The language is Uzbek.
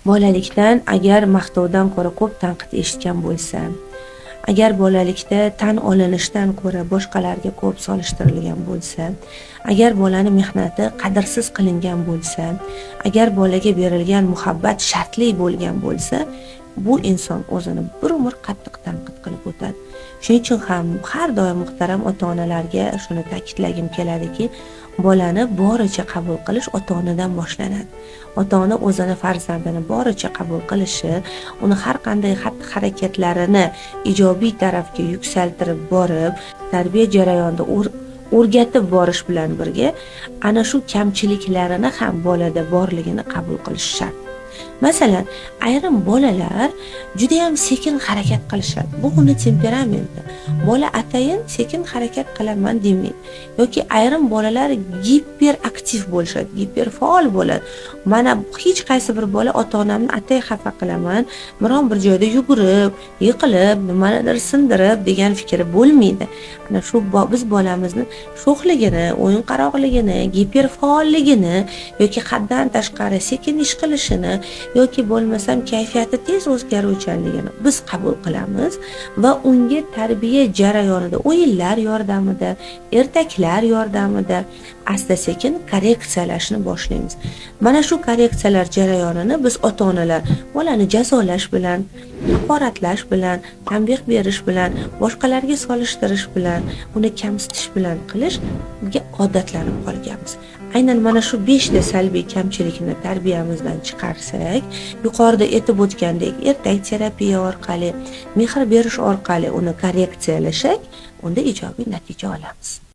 Bolalikdan agar maqtovdan ko'ra ko'p tanqid eshitgan bo'lsa, agar bolalikda tan olinishdan ko'ra boshqalarga ko'p solishtirilgan bo'lsa, agar bolani mehnati qadrsiz qilingan bo'lsa, agar bolaga berilgan muhabbat shartli bo'lgan bo'lsa, bu inson o'zini bir umr qattiq tanqid qilib o'tadi. Shuning uchun ham har doim muhtaram ota-onalarga shuni ta'kidlagim keladiki, bolani boricha qabul qilish ota-onadan boshlanadi. Ota-ona o'zini farzandini boricha qabul qilishi, uni har qanday xatti-harakatlarini ijobiy tarafga yuksaltirib borib, tarbiya jarayonida o'rgatib borish bilan birga ana shu kamchiliklarini ham bolada borligini qabul qilish shart. Masalan, ayrim bolalar juda ham sekin harakat qilishadi. Bu uni temperamenti. Bola atayin sekin harakat qilaman demaydi. Yoki ayrim bolalar giperaktiv bo'lishadi, giperfaol bo'ladi. Mana hech qaysi bir bola ota-onamni atay xafa qilaman, biron bir joyda yugurib, yiqilib, nimanidir sindirib degan fikri bo'lmaydi. Ana shu biz bolamizni sho'xligini, o'yinqaroqligini, giperfaolligini yoki haddan tashqari sekin ish qilishini yoki bo'lmasam kayfiyati tez o'zgaruvchanligini biz qabul qilamiz va unga tarbiya jarayonida o'yinlar yordamida, ertaklar yordamida asta-sekin korreksiyalashni boshlaymiz. Mana shu korreksiyalar jarayonini biz ota-onalar bolani jazolash bilan, haqoratlash bilan, tanbeh berish bilan, boshqalarga solishtirish bilan, uni kamsitish bilan qilishga odatlanib qolganmiz. Aynan mana shu 5 ta salbiy kamchilikni tarbiyamizdan chiqarsak, yuqorida aytib o'tgandek, ertak terapiya orqali, mehr berish orqali uni korreksiyalasak, unda ijobiy natija olamiz.